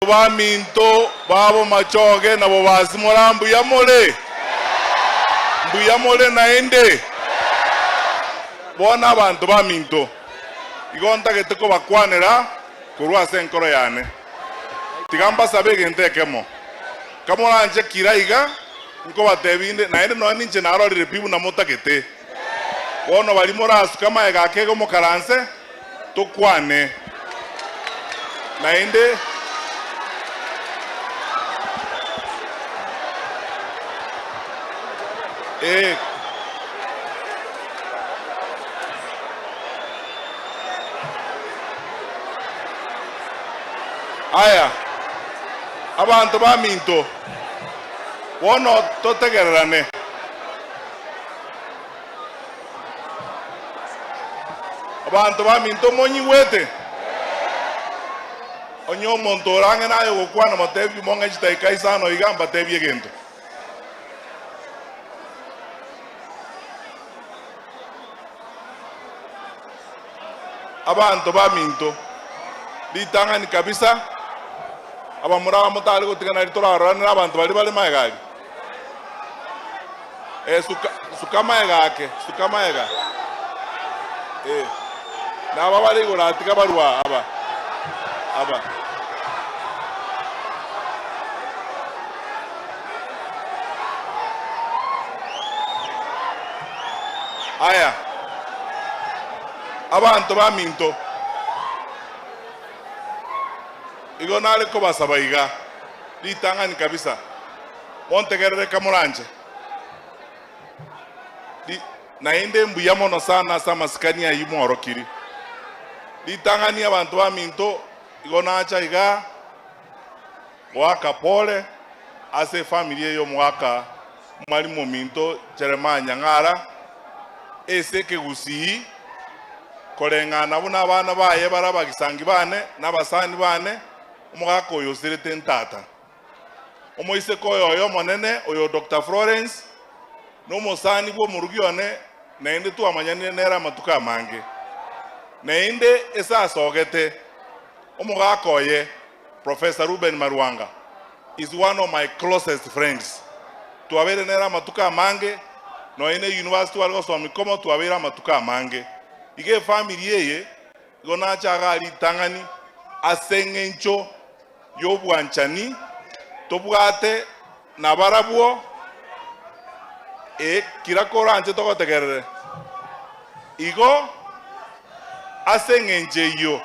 baminto ba bomachoge na bobasi more mbuya more? Mbuya more naende? Bono abanto baminto, igo ntagete kobakwanera korwa ase enkoro yane. Tiga mbasabe egento ekemo, kamoranche kira iga, nkobatebia inde, naende nonya ninche narorire pi buna motagete. Bono baria morasuke amaega ake igo mokaranse, tokwane. Naende ee. Aya, abanto baminto, bono totegererane. Abanto baminto monyigwete? Onye omonto ore ang'e naye ogokwana, motebie, Mong'e chidakika isano iga, mbatebie egento. Abanto baminto, ritang'ani kabisa, abamura aba motare gotigana riria toraroranere abanto baria bare magega aria. Eh, suka, suka magega ake, suka magega. Eh, na aba bare igoro aa tiga barue aa, aba, aba. Aya, abanto baminto, igo nare kobasaba iga, ritang'ani kabisa, montegerere kamoranche. Ri, naende mbuya mono sana ase amasikani ayio mworokiri. Ritang'ani abanto baminto, igo nacha igaa, Goaka pole ase efamiri eye y'omogaka mwalimu ominto Jeremiah Nyang'ara ase ekegusii koreng'ana buna abana baye bare abagisangi bane na abasani bane omogaka oyo osirete ntata. Omoiseke oyo oye omonene oyo Doctor Florence nomosani bw'omorugi one naende twamanyanire nere amatuko amange. Naende ase asogete omogaka oye Professor Reuben Marwanga is one of my closest friends. Twabeire nere amatuko amange, nonya ne university tware gosoma ikomo twabeire amatuko amange. Iga efamiri eye igo nacha igaa ritang'ani ase eng'encho y'obwanchani tobwate nabarabwo, ee, kira koranche togotegerere. Igo ase eng'encho eyio,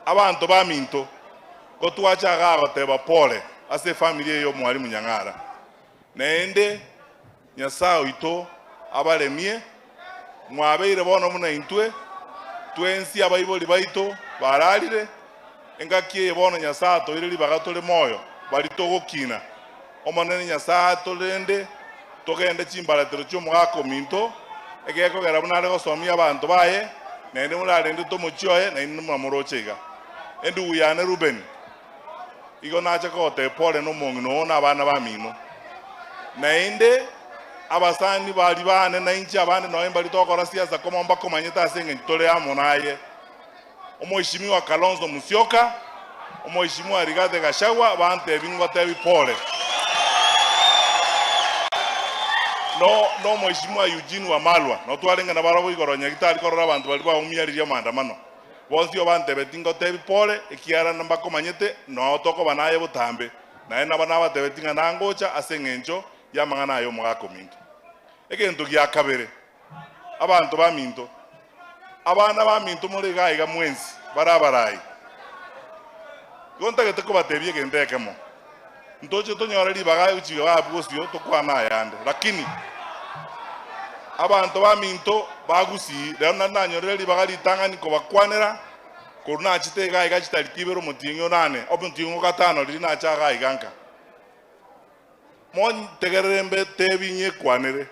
abanto baminto, gotwacha igaa goteba pole ase efamiri eye y'Omwalimu Nyang'ara. Naende Nyasae oito abaremie, mwabeire bono buna intwe, twensi abaibori baito bararire, engaki eye bono Nyasae atoire ribaga tore moyo, baria togokina. Omonene Nyasae atorende togende chimbaratero chi'omogaka ominto, egekogera buna are gosomia abanto baye, naende morarende tomochie oye, nainwe mwamoroche iga. Endugu yane Rubeni, igo nache kogotebia pole nomong'ina oo na abana bamino. Naende abasani baria baane nainche abande nonya mbaria togokora siasa komo mbakomanyete ase engencho tore amo naye. Omoeshimiwa Kalonzo Musyoka, Omoeshimiwa Rigathi Gachagua bantebie ngotebi pole. No nomoeshimiwa Eugene Wamalwa, no twarenge nabarabwo igoro Nyagitari korora abanto baria baumia riria maandamano. Bonsi obantebetie ngotebi pole, ekiagera mbakomanyete, nao tokoba naye botambe. Naye nabo nabatebetie ng'a nangocha ase engencho y'amang'ana aya omogaka ominto. Egento gia kabere, abanto baminto, abana baminto more iga iga mwensi bare abarai, igo ntagete kobatebia egento ekemo, ntoche tonyore ribaga gochia iga abwo bosio tokwane ayande, lakini abanto baminto ba Gusii, rero nari nanyorire ribaga ritang'ani kobakwanera korwa nachete iga iga chitariki ibere omotienyi onane, omotienyi o gatano riria nacha iga iga nka. Montegerere mbetebi nyekwanere,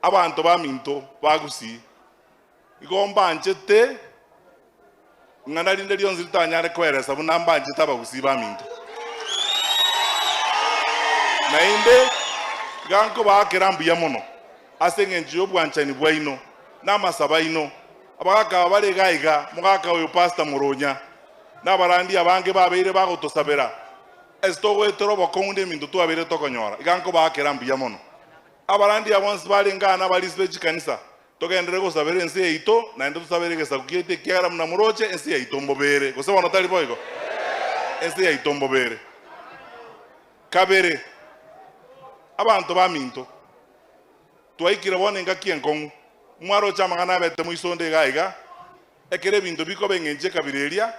abanto baminto ba Gusii, igo mbanchete ing'ana rinde rionsi ritanyare koeresa buna mbanchete abagusii baminto. Naende iga nkobaakera mbuya mono ase engencho y'obwanchani bwaino na amasabo aino. Abagaka aba bare iga iga, mogaka oyo Pastor Moronya. Na abarandi abange babeire bagotosabera ase togoetera obokong'u na eminto twabeire tokonyora. Iga nkobaakera mbuya mono. Abarandi aba bonsi barenge aa nabarisi be chikanisa, togenderere gosabera ense yaito, naende tosabere egesaku giaito, ekiagera buna moroche, ense yaito mbobere. Gose bono tari boigo? Ense yaito mbobere. Kabere, abanto baminto, twaikire bono engaki enkong'u. Mwaroche amang'ana abete moisonde iga iga, ekero ebinto bikoba eng'encho ekabira eria,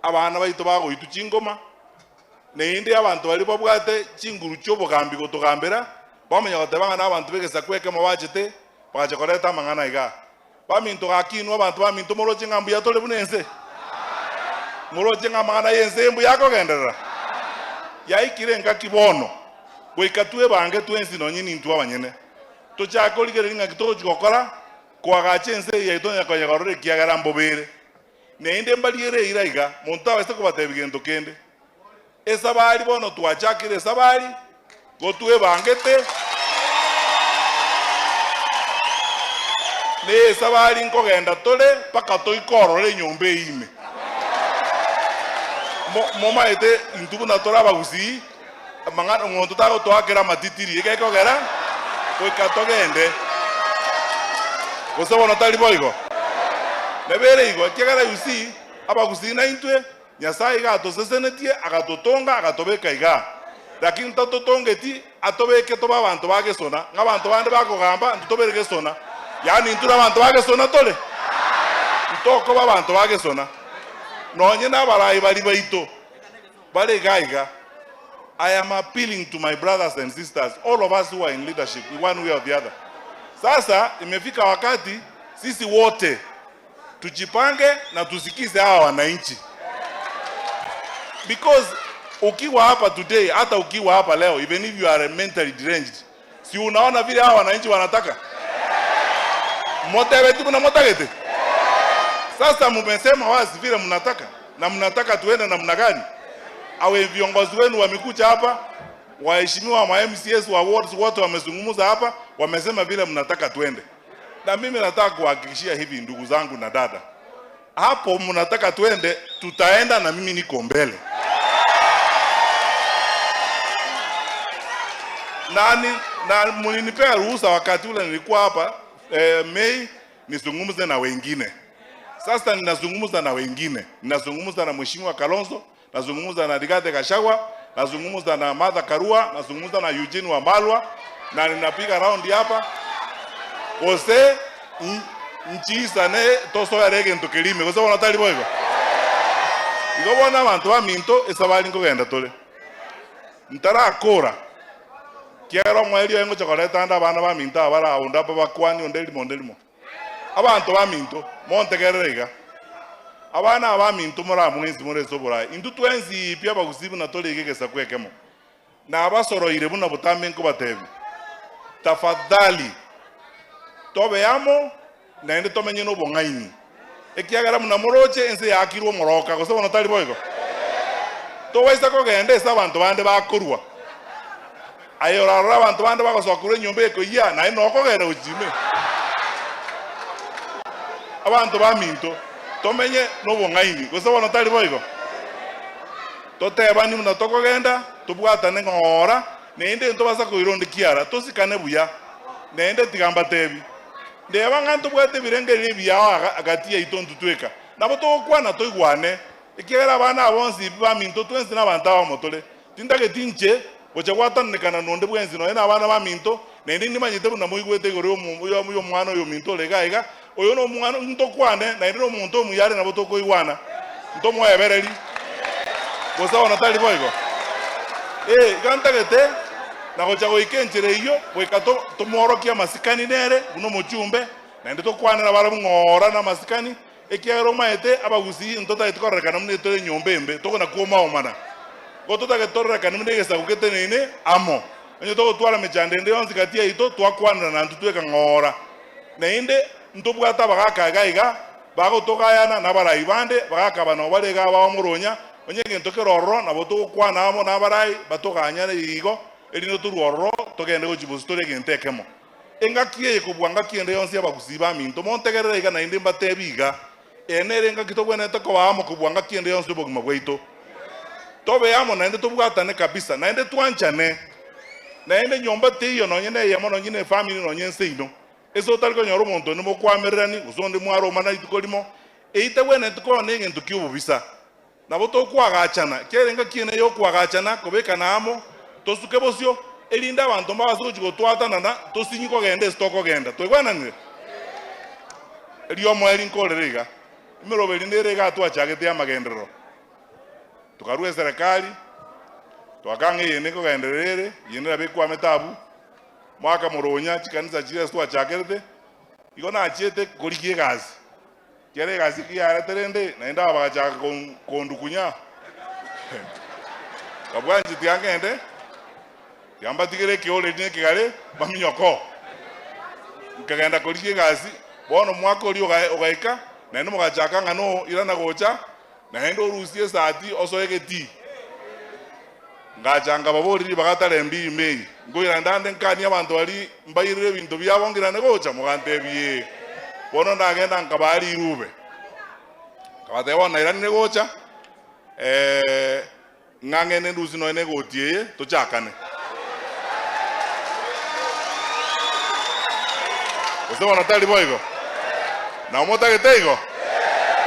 abana baito bagoitwa chingoma, naende abanto baria babwate chinguru chi'obogambi gotogambera, bamanya goteba ng'a nabanto b'egesaku ekemo bachete, bagacha koreta amang'ana iga. Baminto gaki inwe abanto baminto moroche ng'a mbuya tore buna ense? Moroche ng'a amang'ana y'ense mbuya akogenderera? Yaikire engaki bono, goika twebange twensi nonye nintwe abanyene, tochake korigereria ng'aki togochia gokora koagacha ense eye yaito onye koyegorora ekiagera mbobere. Naende mbariere eira iga, monto tabaisa kobatebia gento kende. Esabari bono twachakire esabari, gotwebangete, na esabari nkogenda tore mpaka toike ororo enyomba eye ime. Mo- Momaete intwe buna tore abagusii, amang'ana omonto tagotoakera amatitiri, egekogera goika togende. Gose bono tari boigo? Nabere igo, ekiagera you see, abagusii naintwe, Nyasae iga atosesenetie, agatotonga, agatobeka igaa. Lakini tatotongeti atobeke tobe abanto ba gesona, ng'a abanto bande bakogamba intwe tobere gesona. Yaani intwe nabanto ba gesona tore? Ntokoba abanto ba gesona. Nonye nabarai baria baito bare igaa iga, I am appealing to my brothers and sisters, all of us who are in leadership in one way or the other. Sasa imefika wakati sisi wote Tujipange na tusikize hawa wananchi because ukiwa hapa today, hata ukiwa hapa leo, even if you are mentally deranged, si unaona vile hawa wananchi wanataka motebeti buna motagete. Sasa mumesema wazi vile mnataka na mnataka tuende namna gani? Awe viongozi wenu wamekuja hapa, waheshimiwa wa MCAs wa wards wote wamezungumza hapa, wamesema vile mnataka tuende. Na mimi nataka kuhakikishia hivi ndugu zangu na dada, hapo mnataka tuende, tutaenda na mimi niko mbele. Nani, na mlinipea ruhusa wakati ule nilikuwa hapa eh, Mei nizungumze na wengine. Sasa ninazungumza na wengine, ninazungumza na Mheshimiwa Kalonzo, nazungumza na Rigathi Gachagua, nazungumza na Martha Karua, nazungumza na Eugene Wamalwa na ninapiga round hapa gose nchisane tosoere egento keria ime gose bono tari boigo. Igo bono abanto baminto esabari nkogenda tore ntarakora kiagera omoerio oye ngocha koreta ande abana baminto aba bare onde ababakwanie onde erimo onde erimo. Abanto baminto, montegerere iga. Abana abaminto more amo mwensi more ase oboraai, intwe twensi pi abagusii buna tore iga egesaku ekemo, nabasoroire buna botambe nkobatebia, tafadhali tobe amo naende tomenye nobong'aini, ekiagera buna moroche ense yaakirwe omoroka, gose bono tari boigo? Tobaisa kogenda ase abanto bande bakorua. Aye orarore abanto bande bagosoka korwa enyomba ekoyia, naye nokogenda gochia ime. Abanto baminto, tomenye nobong'aini, gose bono tari boigo? Totebanie buna tokogenda, tobwatane ng'ora, naende ntobasa koira onde kiara, tosikane buya. Naende tiga mbatebi, ndeba ng'a ntobwate ebirengererio ebiya gati yaito intwe tweka. Nabo togokwana toigwane, ekiagera abana aba bonsi baminto twensi nabanto abamo tore. Tintageti inche gocha gwatananekana nonde bwensi, nonya nabana baminto, naende nimanyete buna moigwete igoro y'omwana oyominto ore iga iga, oyo nomwana ntokwane, naende nomonto omuya are nabo tokoigwana, ntomoebereri, gose bono tari boigo? Ee, iga ntagete na gocha goika enchera eyio, goika tomworokie amasikani nere buna omochumbe, naende tokwane nabarabwo ng'ora namasikani, Ekiagera omaete abagusii ntotageti kororekana buna tore enyomba embe, tokona kwoma-omana. Igo totagete tororekane buna egesaku geteneine amo. Onye togotwara emechando ende yonsi gati yaito, twakwanera na intwe tweka ng'ora. Naende ntobwate abagaaka iga iga, bagotogayana nabarai bande, bagaka aba nabo bare iga abamoronya, onye egento kere ororo, nabo togokwana amo nabarai, batoganyane igo, erinde torue ororo, togende gochia bosio tore egento ekemo. Engaki eye kobua ngaki ende yonsi abagusii baminto, montegerere iga naende mbatebi iga, Eye nere engaki tobwenerete koba amo kobua ngaki ende yonsi y'obogima bwaito. Tobe amo naende tobwatane kabisa, naende twanchane. Naende nyomba teiyo nonye neyemo nonye nefamiri nonye ense ino. Ase otari konyora omonto onde mokoamererani, gose onde mwaromana rituko rimo, eyio tebwenereti koba negento ki'obobisa. Nabo tokoagachana, kera engaki ene y'okoagachana, kobekana amo, tosuke bosio, erinde abanto mbabase gochia gotwatanana, tosinyi kogenda ase tokogenda. Twaigwananire? Eriomoerio nkorere iga, emerobo eria nere iga twachagete y'amagenderero. Tokarua eserekari, twakanga ng'a eye nekogenderera ere, eye nerabe ekwamete abwo, mwaka moronya chikanisa chiria ase twachakerete, igo nachiete korigia egasi. Kera egasi ki yarete rende, naende aba bagachaka kondukunya. Nkabua inche tiga ngende, tiga mbatigere ekeoreri na ekegare, baminyoke oo. Nkagenda korigia egasi, bono omwaka oria ogaika, naende mogachaka ng'a no irana gocha, naende orusie esati osoe egetii. Ngacha nkababoria ribaga tare mbiri mei, nkoirana ande nkanie abanto baria mbairire ebinto biabo ngirane gocha, mogantebia ee. Bono ndagenda nkabaa rirube, nkabatebia bono nairanire gocha, ng'a ngende ndusie nonya na egoti eye tochakane. Gose bono tari boigo? Nabo motagete igo?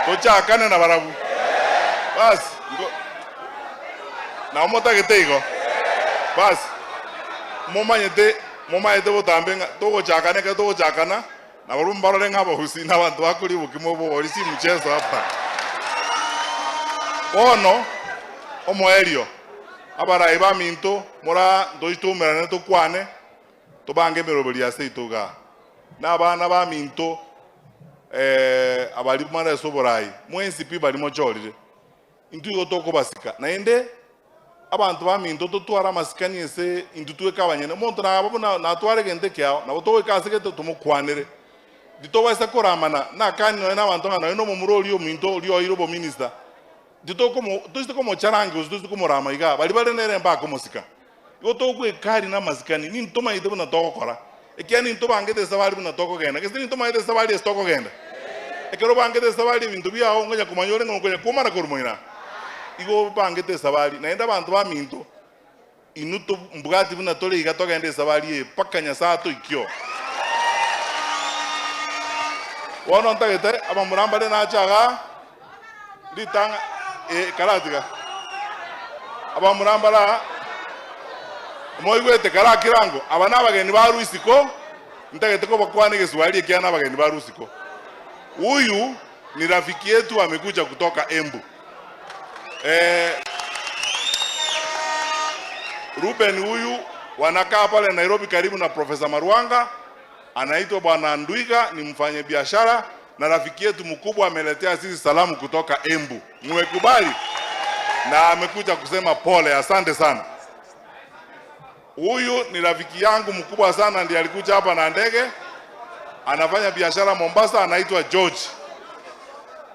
Tochakane nabarabwo. Basi, igo. Nabo motagete igo? Basi, momanyete, momanyete botambe ng'a togochakana ekero togochakana, nabarabwo mbarore ng'a abagusii na abanto bakoria obokima obo bori si mchezo hapa. Bono, omoerio, abarai baminto, mora ntochi toumerane tokwane, tobange emeroberi ase ito igaa. Na abana baminto, abaria more ase oborai, mwensi pi baria mochorire. Intwe igo tokobasika, naende abanto baminto totware amasikani ase intwe tweka abanyene. Omonto naba buna natware egento ekeao, nabo togoika ase gete tomokwanere. Titobaisa koramana nakani nonya nabanto ng'a nonya nomomura oria ominto oria oeire obominista, titokomo toise komocharange gose toise komorama igaa, baria bare nere mbakomosika. Igo togoeka aria namasikani, nintomanyete buna togokora, ekiagera nintobangete esabari buna tokogenda. Gese nintomanyete esabari ase tokogenda? Ekero obangete esabari ebinto biao ngonya komanya ore ng'a okonya kwomana korwa moino aa. Igo obangete esabari, naende abanto baminto, inwe to mbwati buna tore iga togende esabari eye mpaka Nyasae atoikie oo. Bono ntagete abamura mbare nache igaa, Ritang'a eh, karatiga abamura mbare aa, moigwete kara kirango, aba nabageni barwa isiko, ntagete kobakwana egeswahili ekiagera nabageni barwa isiko. Huyu ni rafiki yetu amekuja kutoka Embu. Eh, Ruben huyu wanakaa pale Nairobi karibu na Profesa Marwanga, anaitwa Bwana Ndwiga, ni mfanyabiashara na rafiki yetu mkubwa ameletea sisi salamu kutoka Embu. Mmekubali? Na amekuja kusema pole, asante sana. Huyu ni rafiki yangu mkubwa sana, ndiye alikuja hapa na ndege, anafanya biashara Mombasa, anaitwa George.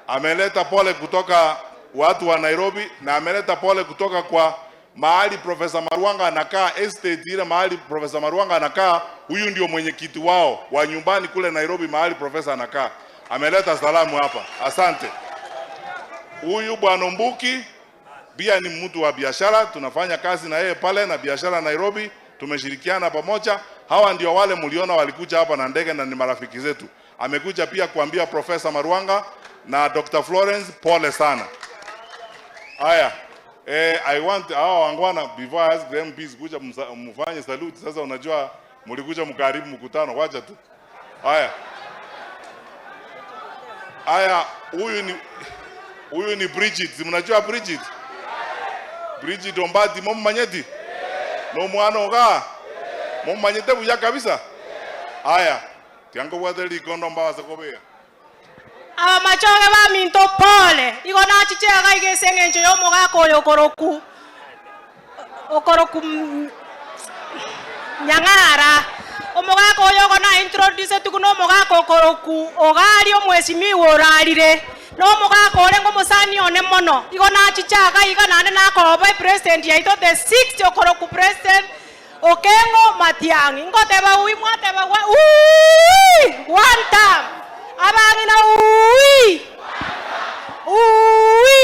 Ameleta pole kutoka watu wa Nairobi na ameleta pole kutoka kwa mahali Profesa Marwanga anakaa, estate ile mahali Profesa Marwanga anakaa. Huyu ndio mwenyekiti wao wa nyumbani kule Nairobi, mahali profesa anakaa. Ameleta salamu hapa, asante. Huyu bwana Mbuki pia ni mtu wa biashara, tunafanya kazi na yeye pale na biashara Nairobi, tumeshirikiana pamoja. Hawa ndio wale mliona walikuja hapa na ndege na ni marafiki zetu. Amekuja pia kuambia Profesa Marwanga na Dr. Florence pole sana. Haya. Eh, I want hawa wangwana before I ask the MPs kuja mfanye salute. Sasa unajua mlikuja mkaribu mkutano, wacha tu. Haya. Haya, huyu ni huyu ni Bridget. Si mnajua Bridget? Bridget Ombati mumanyeti? No mwana oga? Mumanyete buya kabisa? Haya. Tianga bwate rikondo mbawase kobea. Abamachoge baminto pole, igo nachiche iga iga ase engencho y'omogaka oyo okoroku okoroku Nyang'ara. Omogaka oyo igo na introducetwe buna omogaka okoroku Ogari omwesimigwa orarire, na omogaka orenge omosani one mono. Igo nachiche iga iga naende nakoba epresident yaito the sixth okoroku president Okeng'o matiang'i, ngoteba ui, mwateba gwa ui, one term. Abang'ina ui. Uwi!